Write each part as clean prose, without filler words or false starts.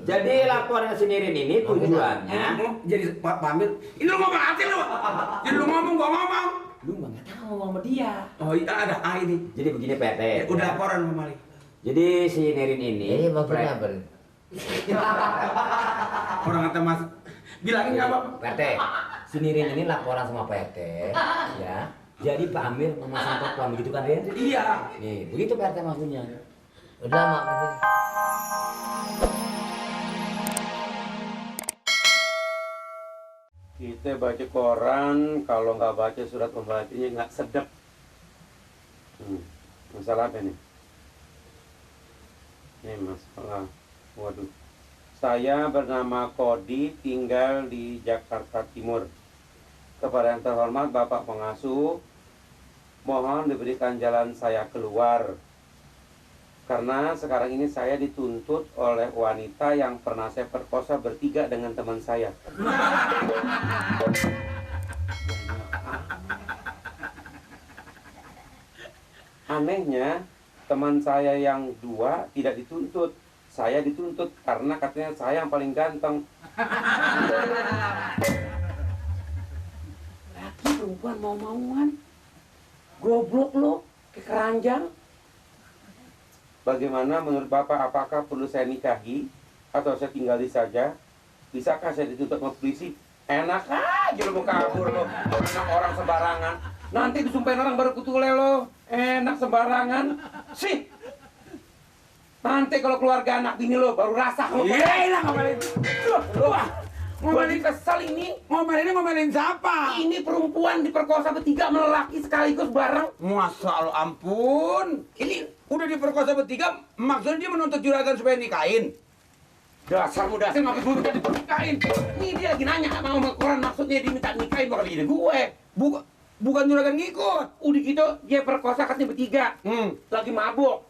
Jadi laporan si Nirin ini tujuannya jadi Pak Amir. Ini lu ngomong hati lu. Jadi lu ngomong gua ngomong. lu nggak tahu ngomong sama dia. Oh iya ada ini. Jadi begini Pak RT. Udah laporan sama Mali. Jadi si Nirin ini Jadi maksudnya apa? Orang kata Mas bilangin nggak apa? Pak RT, si Nirin ini laporan sama Pak RT, ya. Jadi Pak Amir memasang toplam begitu kan, Rin? Iya. Nih, begitu Pak RT maksudnya. Udah makasih. Kita baca koran, kalau nggak baca surat pembahasannya nggak sedap. Masalah apa nih? Ini masalah, waduh. Saya bernama Kodi, tinggal di Jakarta Timur. Kepada yang terhormat Bapak Pengasuh, mohon diberikan jalan saya keluar. Karena sekarang ini saya dituntut oleh wanita yang pernah saya perkosa bertiga dengan teman saya. Anehnya, teman saya yang dua tidak dituntut. Saya dituntut karena katanya saya yang paling ganteng. Laki perempuan mau-mauan. Goblok lo, ke keranjang. Bagaimana menurut Bapak, apakah perlu saya nikahi atau saya tinggali saja? Bisakah saya dituntut sama polisi? Enak aja lo mau kabur lo, anak orang sembarangan. Nanti disumpahin orang baru kutule lo. Enak sembarangan. Sih. Nanti kalau keluarga anak bini lo baru rasa lo. Iya, ngomelin. Ngomelin kesel ini. Ngomelin siapa? Ini perempuan diperkosa bertiga sama lelaki sekaligus bareng. Masa lo ampun. Ini udah diperkosa bertiga, maksudnya dia menuntut juragan supaya nikahin. Dasarmu dasar maksud gue bukan dinikahin. Ini dia lagi nanya sama koran maksudnya diminta nikahin bukan jadi gue. Bukan juragan ngikut. Udah gitu dia perkosa katanya bertiga. Lagi mabuk.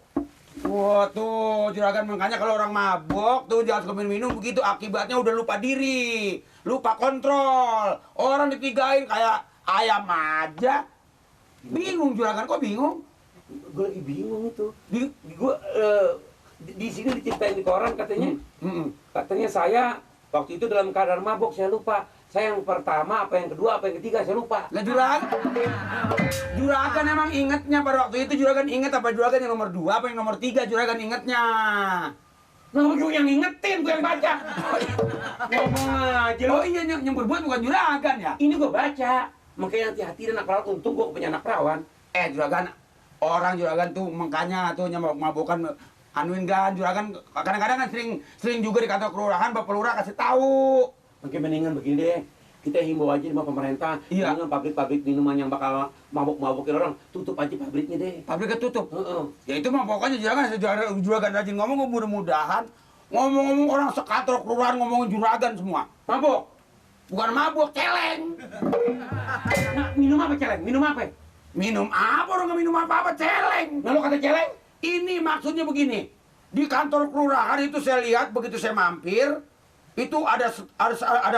Wah tuh juragan, makanya kalau orang mabok tuh jangan suka minum begitu, akibatnya udah lupa diri, lupa kontrol. Orang dipigain kayak ayam aja. Bingung juragan, kok bingung? Gue lagi bingung itu. Gue di sini diceritain di koran katanya. Katanya saya waktu itu dalam keadaan mabuk, saya lupa. Saya yang pertama, apa yang kedua, apa yang ketiga, saya lupa. Lah juragan emang ingetnya pada waktu itu. Juragan inget apa juragan yang nomor 2 apa yang nomor 3 juragan ingetnya? Nah, gue yang ingetin, gue yang baca. Ngomong aja lo. Oh iya, yang berbuat bukan juragan ya? Ini gue baca. Makanya hati-hati dan anak perawan. Untung gue punya anak perawan. Juragan, orang juragan tuh makanya tuh mabuk-mabukan anuin kan. Juragan kadang-kadang kan sering juga di kantor kelurahan, Bapak Lurah kasih tahu. Mungkin mendingan begini deh, kita himbau aja sama pemerintah. Iya. Mendingan pabrik-pabrik minuman yang bakal mabuk-mabukin orang, tutup aja pabriknya deh. Pabriknya tutup. Ya itu mah pokoknya juragan rajin ngomong, mudah-mudahan ngomong-ngomong orang sekantor kelurahan ngomongin juragan semua. Mabuk? Bukan mabuk, celeng. Nah, minum apa celeng? Minum apa? Minum apa? Orang nggak minum apa-apa, celeng. Nah, lo kata celeng? Ini maksudnya begini. Di kantor kelurahan itu saya lihat begitu saya mampir, itu ada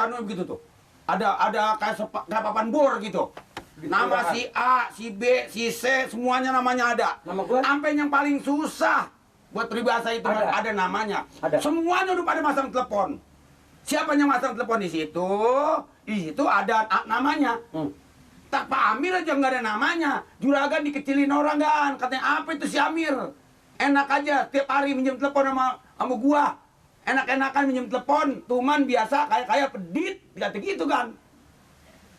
anu begitu tuh. Ada kayak papan bor gitu. Nama si A, si B, si C, semuanya namanya ada. Nama gua? Sampai yang paling susah buat peribahasa itu ada namanya. Ada. Semuanya udah pada masang telepon. Siapa yang masang telepon di situ? Di situ ada namanya. Tak Pak Amir aja nggak ada namanya. Juragan dikecilin orang kan. Katanya apa itu si Amir? Enak aja tiap hari minjem telepon sama gua. Enak-enakan minjem telepon, tuman biasa kayak pedit, kata gitu kan.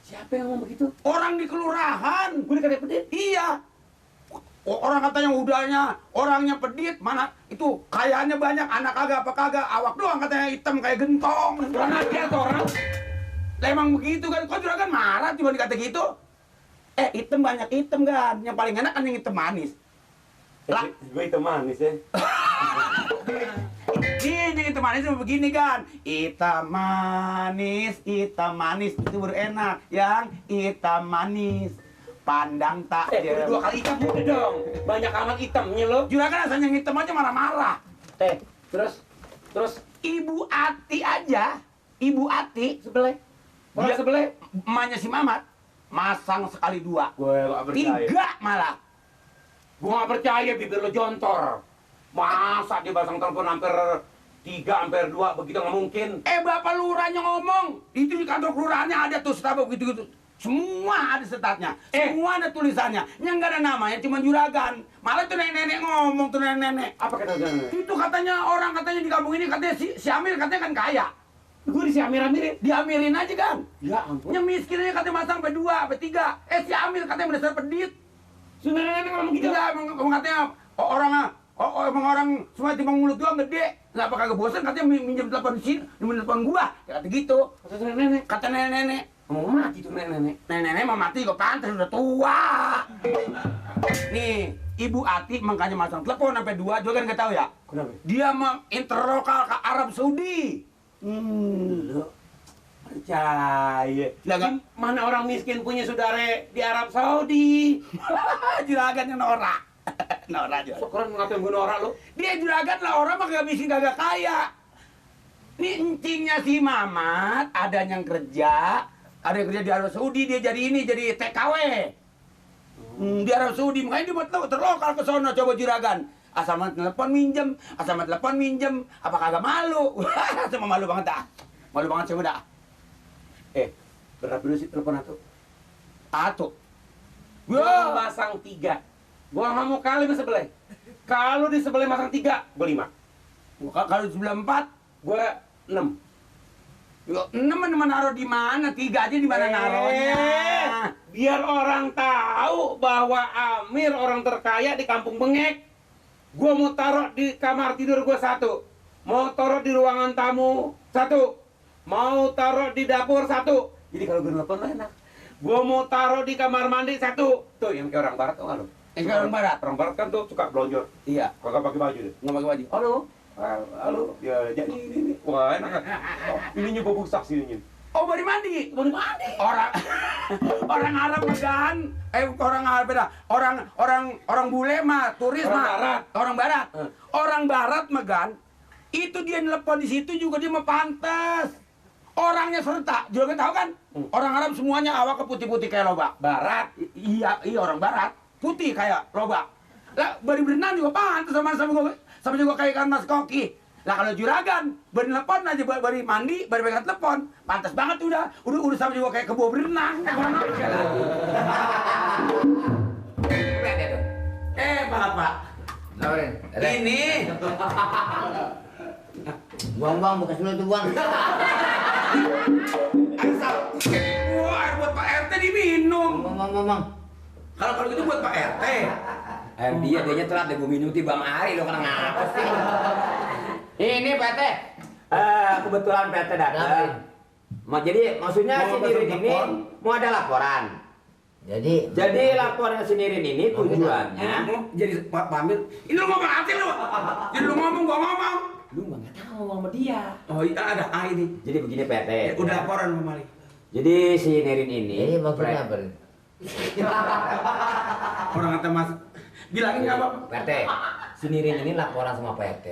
Siapa yang ngomong begitu? Orang di kelurahan. Gue dikata pedit? Iya. Orang katanya udahnya, orangnya pedit, mana itu kayaknya banyak, anak kagak apa kagak, awak doang katanya hitam kayak gentong. Kurang ajar tuh orang. Lah emang begitu kan, kok juragan marah cuma dikata gitu. Hitam banyak hitam kan, yang paling enak kan yang hitam manis. Lah, gue hitam manis ya. Ini hitam manis cuma begini kan. Hitam manis itu baru enak. Yang hitam manis pandang tak Udah 2 kali hitam udah dong. Banyak amat hitamnya lo. juragan rasanya yang hitam aja marah-marah. Terus Ibu Ati aja, Ibu Ati sebelah. Orang dia sebelah. emaknya si Mamat masang sekali 2, Gue gak percaya. 3 malah. Gue gak percaya bibir lo jontor. Masa dia pasang telepon hampir 3 ampere 2 begitu nggak mungkin. Bapak lurahnya ngomong. Itu di kantor kelurahannya ada tuh stat begitu-gitu. Semua ada statnya, semua ada tulisannya. Yang nggak ada namanya cuma juragan. Malah tuh nenek-nenek ngomong tuh nenek-nenek. Apa kata nenek? Itu katanya orang katanya di kampung ini katanya si Amir katanya kan kaya. Gue di si Amir-amirin. Diamirin aja kan. Ya ampun. Yang miskinnya katanya masang sampai 2, sampai 3. Si Amir katanya mendasar pedit. Si nenek-nenek ngomong gitu. Iya, emang katanya emang orang semua timbang mulut doang gede. Kenapa kagak bosan katanya minjem telepon di sini, minjem telepon gua. Ya kata gitu. Kata nenek. Kata nenek-nenek. Mau mati tuh nenek-nenek. Nenek-nenek mah mati kok pantas udah tua. Nih, Ibu Ati makanya masang telepon sampai 2 juga kan nggak tahu ya. Kenapa? Dia mah interlokal ke Arab Saudi. Lo percaya. Lah, kan? Mana orang miskin punya saudara di Arab Saudi? Juragannya norak. Norak juga. Syukuran ngatain gue norak lo. Dia juragan lah, orang mah kagak miskin kagak kaya. Ini encingnya si Mamat, ada yang kerja di Arab Saudi, dia jadi TKW. Di Arab Saudi, makanya dia buat terlokal ke sono coba juragan. Asal mah telepon minjem, apa kagak malu? Sama malu banget dah. Malu banget sih udah. Berapa dulu sih telepon Atu? Atu. Gua masang 3. Gua nggak mau kali di sebelah. Kalau di sebelah masang 3, gua 5. Kalau di sebelah 4, Gua 6. 6 mana naruh di mana? 3 aja di mana naruhnya? Biar orang tahu bahwa Amir orang terkaya di Kampung Bengek. Gua mau taruh di kamar tidur gua 1. Mau taruh di ruangan tamu 1. Mau taruh di dapur 1. Jadi kalau gue nelfon enak. Gua mau taruh di kamar mandi 1. Tuh yang kayak orang barat tuh kan lo. Kayak orang barat? Orang barat kan tuh suka blonjor. Iya. Kagak pakai baju deh. Nggak pakai baju. Halo, ya jadi ini. Wah, enak kan? Ininya bau busak sininya. Oh, baru mandi. Orang Arab Medan. Orang Arab beda. Orang bule mah turis Orang mah. barat. Orang barat. Orang barat Megan. Itu dia nelpon di situ juga dia mah pantas. Orangnya serta, juga tahu kan? Orang Arab semuanya awak putih-putih kayak lobak. Barat. Iya orang barat. Putih kayak lobak. Lah, bari berenang juga pantas sama juga kayak ikan mas koki. Lah kalau juragan, bari telepon aja, bari mandi, bari pegang telepon, pantas banget udah sama juga kayak kebo berenang. Bapak, Nawarin. ini Buang bekas dulu tuh buang. asal, wah air buat Pak RT diminum. Mang. Kalau gitu buat Pak RT. Dia telat deh, gue minum ti Bang Ari, lo kena ngapa sih? Ini PT. Kebetulan PT datang. Jadi maksudnya si Nirin ini mau ada laporan. Jadi laporan si Nirin ini tujuannya. Jadi Pak Amir, ini lu ngomong hati lu. Jadi lu ngomong, gua ngomong. Lu nggak tahu ngomong sama dia. Oh iya ada ini. Jadi begini PT. Udah laporan Pak Mali. Jadi si Nirin ini. Ini maksudnya apa? Orang kata Mas, bilangin nggak apa? PT. Si Nirin ini laporan sama PT.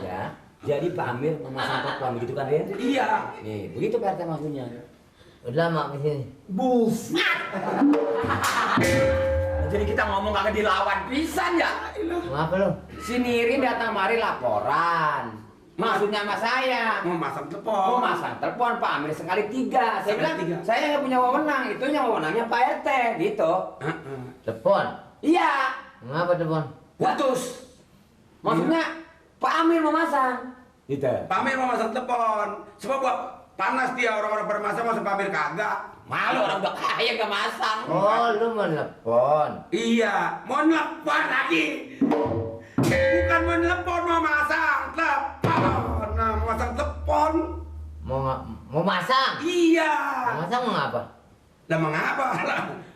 Ya. Jadi Pak Amir memasang telepon begitu kan Rin? Iya. Nih, begitu PT maksudnya. Udah mak di sini. Buset. Jadi kita ngomong kagak dilawan pisan ya. Ngapa lu? Si Nirin datang mari laporan. Maksudnya sama saya. Mau masang telepon. Oh masang telepon Pak Amir sekali 3. Saya bilang Sekali 3. saya nggak punya wewenang. Itu yang wewenangnya Pak RT gitu. Telepon. Iya. Ngapa telepon? Putus. Maksudnya Pak Amir mau masang. Gitu. Pak Amir mau masang telepon. Sebab buat panas dia orang-orang bermasang masuk Pak Amir kagak. Malu orang udah kaya nggak masang. Oh, lu mau telepon. Iya, mau nelpon lagi. Bukan mau nelpon, mau masang telepon. Nah, mau masang telepon. Mau masang? Iya. Mau masang mau ngapa? Lah mengapa?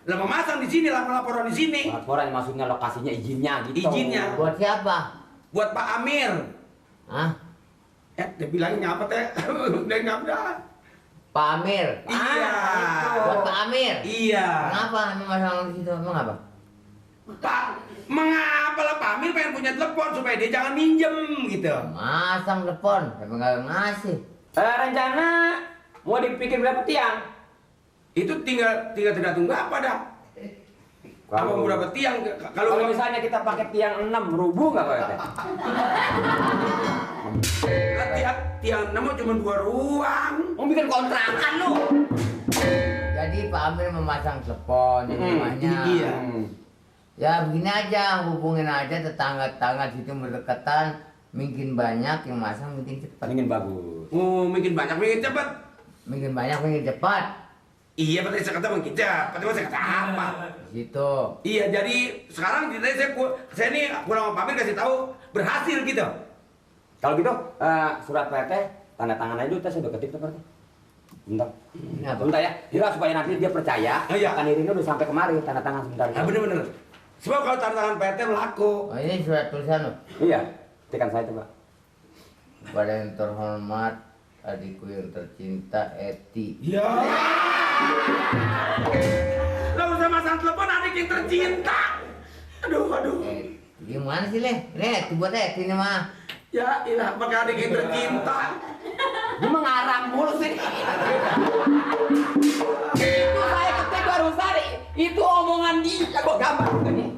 Lah mau masang di sini, lah laporan di sini. Laporan maksudnya lokasinya izinnya gitu. Izinnya. Buat siapa? Buat Pak Amir. Hah? Dia bilangnya apa teh? Dia nggak ada. Pak Amir. Iya. Buat Pak Amir. Iya. Kenapa emang masalah di situ? Emang apa? Pak, mengapa lah Pak Amir pengen punya telepon supaya dia jangan minjem gitu. Masang telepon, emang gak ngasih. Rencana mau dibikin berapa tiang? Itu tinggal tergantung berapa dah. Apa mau dapat tiang? Kalau misalnya kita pakai tiang 6 rubuh nggak Pak RT? Tiang 6 cuma 2 ruang. Mau bikin kontrakan lu. Jadi Pak Amir memasang telepon di rumahnya. Iya. Ya begini aja, hubungin aja tetangga-tetangga situ berdekatan. Mungkin banyak yang masang, mungkin cepat. Ingin bagus. Oh, mungkin banyak, mungkin cepat. Mungkin banyak, mungkin cepat. Iya, berarti saya kata mungkin cepat. Tapi saya kata apa? Situ. Iya, jadi sekarang saya ini kurang Pak Amir kasih tahu berhasil gitu. Kalau gitu, surat PT tanda tangan aja dulu, saya udah ketik tuh Pak RT. Bentar. Kenapa? Bentar ya. Kira supaya nanti dia percaya. Iya. Kan ini udah sampai kemari tanda tangan sebentar. Nah, bener-bener. Sebab kalau tanda tangan PT melaku. Oh ini surat tulisan loh. Iya. Ketikan saya tuh Pak. Kepada yang terhormat, adikku yang tercinta, Eti. Ya. Lah usah masang telepon adik yang tercinta. Aduh. Gimana sih Le? Eti buat Eti ini mah. Ya, ilah pakai adik yang tercinta. Dia mengarang mulu sih. Itu saya ketik barusan. Itu omongan dia. Gua gambar ini.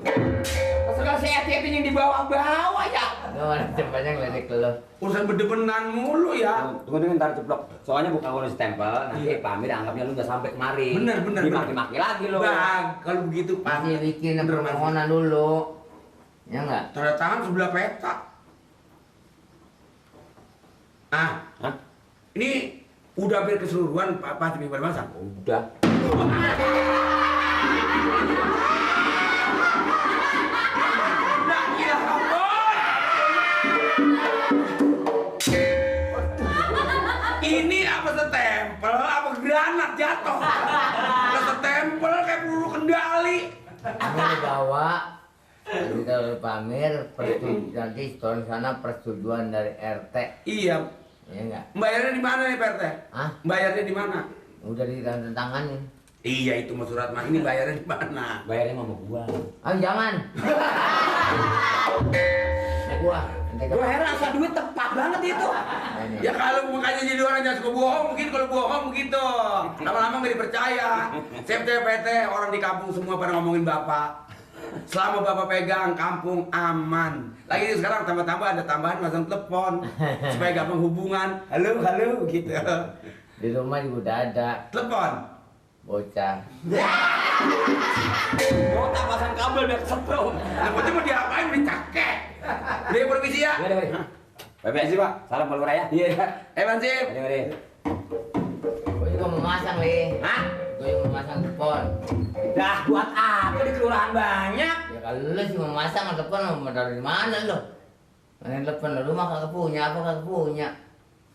Sekarang si Eti yang di bawah-bawah ya. Gimana cepatnya ngeledek lo? Urusan bedebenan mulu ya. Tunggu ntar ceplok. Soalnya bukan ngurus stempel, nanti Pak Amir anggapnya lu udah sampai kemari. Bener. Dimaki-maki lagi lo. Bang, kalau begitu Pak. Masih bikin Bener, Mas. permohonan dulu. Ya enggak? Tanda tangan sebelah peta. Ah, Hah? ini udah hampir keseluruhan Pak Timmy pada masang. Udah. Nah, iya ampun. Ini apa setempel, apa granat jatuh? Lah setempel kayak peluru kendali. Ini dibawa. Kita oleh Pak Amir, nanti setelah sana persetujuan dari RT. Iya. Ya enggak? Bayarnya di mana nih Pak RT? Hah? Bayarnya di mana? Udah ditandatanganin. Iya itu mah surat mah. Ini bayarnya di mana? Bayarnya sama gua. Ah jangan. Gua. Gua heran asal duit tepat banget itu. Ya kalau makanya jadi orang jangan suka bohong, mungkin kalau bohong begitu. Lama-lama nggak dipercaya. Saya percaya PT, orang di kampung semua pada ngomongin Bapak. Selama Bapak pegang, kampung aman. Lagi sekarang tambah-tambah ada tambahan masang telepon. Supaya gampang hubungan. Halo, gitu. Di rumah juga udah ada Telepon. bocah. Mau tak pasang kabel biar kesetrum. Lepas mau diapain? Dicakek. Dia permisi ya. Iya. PPSI Pak, salam kalau raya. Iya. Mansip. Mari. Gua juga mau masang Le. Hah? Gua juga mau masang telepon. Dah buat apa di kelurahan banyak? Ya kalau lu sih mau masang telepon mau dari mana lo? Mana telepon lo rumah kagak punya apa kagak punya.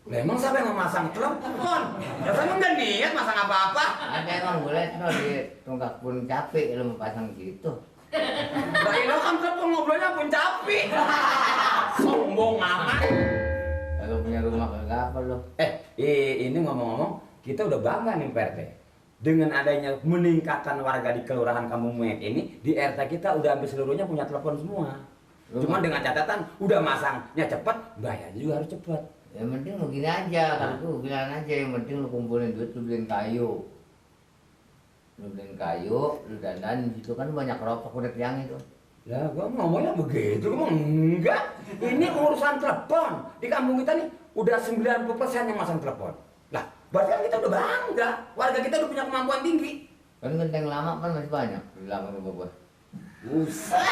Lah emang siapa yang mau masang telepon? Ya saya nggak niat masang apa-apa. Ada emang gue liat lo di tunggak pun capek lo mau pasang gitu. Lah ini kan telepon ngobrolnya pun capek. Sombong amat. Kagak punya rumah kagak apa lo. Ini ngomong-ngomong, kita udah bangga nih Pak RT. Dengan adanya meningkatkan warga di Kelurahan Kampung Muyek ini, di RT kita udah hampir seluruhnya punya telepon semua. Cuma dengan catatan, udah masangnya cepat, bayarnya juga harus cepat. Yang penting lo gini aja, kalau tuh bilang aja yang penting lo kumpulin duit, lo beliin kayu. Lo beliin kayu, lo dandan di situ kan banyak rokok udah tiang itu. Lah, gua ngomongnya begitu, gua enggak. Ini urusan telepon. Di kampung kita nih udah 90% yang masang telepon. Lah, berarti kan kita udah bangga. Warga kita udah punya kemampuan tinggi. Kan genteng lama kan masih banyak di belakang rumah gua. Usah.